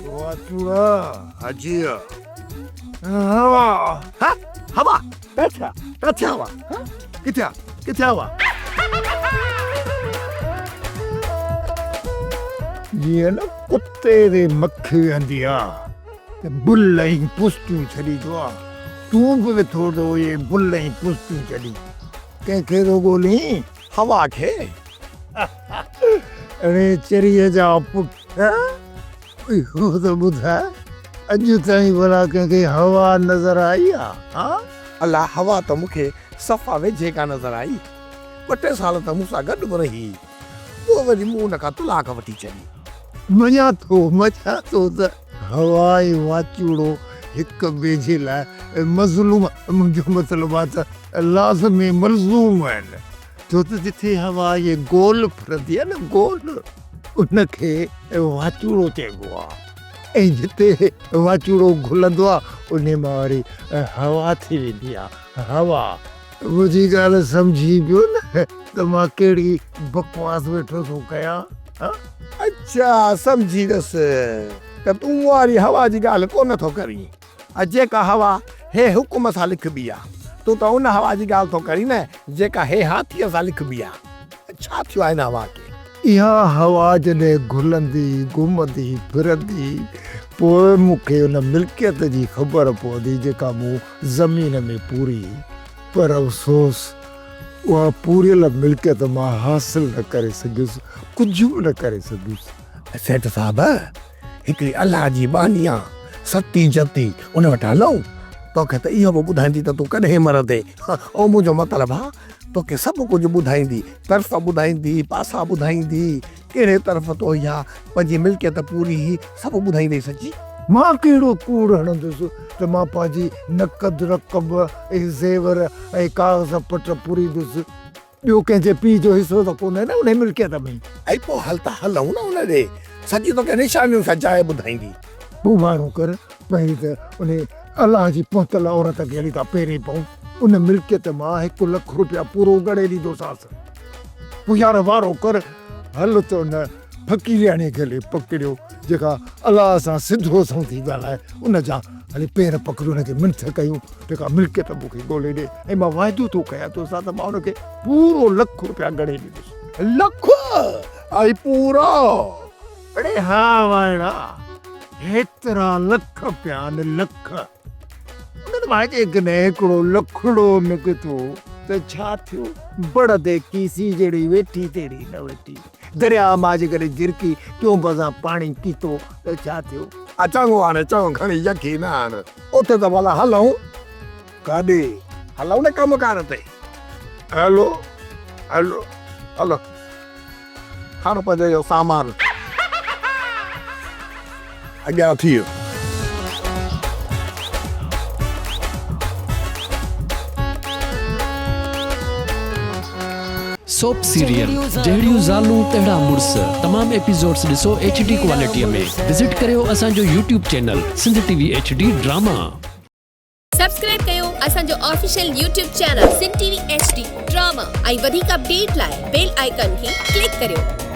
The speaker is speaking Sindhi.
واچوڙا حاجيء هوا. ها هوا ڪٿي آ ڪٿي هوا ها ڪٿي آ ڪٿي هوا. جيئن نه ڪتي تي مکي ويهندي آ ته بل ۽ پستيون ڇڏيندو آ، تون به ويٺو ٿو اهي بل ۽ پستيون ڇڏين. ڪنهن کي ٿو ڳولين؟ هوا کي. اڙي چريء جا پٽ، اهو ته ٻڌاء اڄ تائين ڀلا ڪنهن کي هوا نظر آئي آ؟ ها؟ الا هوا ته مون کي صفا ويجهي کان نظر آئي. ٻه ٽي سال ته مون سان گڏ به رهي. پوء وري مون ان کان طلاق وٺي ڇڏي. مڃان ٿو، مڃان ٿو ته هوا ۽ واچوڙو هڪ ٻئي جي لاء مظلوم، منهنجو مطلب آ ته لازمي ملزوم آهن. ڇو ته جتي هوا ائين گول ڦرندي آهي نه گول، ان کي واچوڙو چئبو آهي ۽ جتي واچوڙو گهلندو آهي انهي مان وري هوا ٿي ويندي آهي، هوا. منهنجي ڳالهه سمجهين پيو نه ته مان ڪهڙي بڪواس ويٺو ٿو ڪيان، ها؟ اڇا سمجهي ويس ته تون مون واري هوا جي ڳالهه ڪونه ٿو ڪرين. ۽ جيڪا هوا هي حڪم سان لکبي آ. تون ته ان هوا جي ڳالهه ٿو ڪرين نه، جيڪا هي هاٿيء سان لکبي آ. ڇا ٿيو آ هن هوا کي؟ اها هوا جڏهن گهلندي، گهمندي، ڦرندي، پوء مون کي ان ملڪيت جي خبر پوندي جيڪا مون زمين ۾ پوري. پر افسوس، اها پوريل ملڪيت مان حاصل نه ڪري سگهيس، ڪجهه به نه ڪري سگهيس. سيٺ صاحب! هڪڙي الله جي ٻانهي آ، ستي جتي، ان وٽ هلون؟ توکي ته اهو به ٻڌائيندي ته تون ڪڏهن مرندين. او منهنجو مطلب آ، توکي سڀ ڪجهه ٻڌائيندي، طرف ٻڌائيندي، پاسا ٻڌائيندي، ڪهڙي طرف تو اها پنهنجي ملڪيت پوري هئي، سڀ ٻڌائيندئي سچي. مان ڪهڙو ڪوڙ هڻندس ته مان پنهنجي نقد رقم ۽ زيور ۽ ڪاغذ پٽ پوريندس. ٻيو ڪنهن جي پيء جو حصو ته ڪونهي نه انهي ملڪيت ۾. ۽ پوء هل ته هلون نه ان ڏي. سچي توکي نشانين سان جاء ٻڌائيندي. پوء وارو ڪر، پهرين ته انهي الله جي پهتل عورت کي هلي ٿا پيرين پئون. ان ملڪيت مان هڪ لک روپيا پورو ڳڻي ڏيندوسانس. پوء يار وارو ڪر، هل ته ان فقيرياڻيء کي هلي پڪڙيو، جيڪا الله سان سڌو سنئون ٿي ڳالهائي، ان جا هلي پير پڪڙيون، ان کي منٿ ڪيون. جيڪا ملڪيت مون کي ڳولي ڏي ۽ مان واعدو ٿو ڪيان توسان ته مان ان کي پورو لک روپيا ڳڻي ڏيندس. لک؟ ۽ پورو؟ اڙي ها وائڙا، هيترا لک پيا آهن لک. انهن مان جيڪڏهن هڪڙو لکڙو نڪتو ته ڇا ٿيو؟ بڙ تي کيسي جهڙي ويٺي تهڙي نه ويٺي. درياء مان جيڪڏهن جرڪي ٽيوب سان پاڻي پيتو ته ڇا ٿيو؟ ها چڱو هاڻي چڱو کڻي يقين نه آڻ. اٿ ته ڀلا هلون. ڪاڏي؟ هلون نه ڪم ڪار تي. هلو هلو. هلو کڻ پنهنجو اهو سامان. اڳيان ٿيء. سوپ سيريل جهڙيون زالون تهڙا مڙس تمام ايپيسوڊس ڏسو ايڇ ڊي ڪوالٽي ۾ وزٽ ڪريو اسان جو YouTube channel Sindh T V H D drama. Subscribe ڪيو اسان جو official YouTube channel Sindh T V H D drama ۽ وڌيڪ اپڊيٽ لاء بيل آئيڪان کي ڪلڪ ڪريو.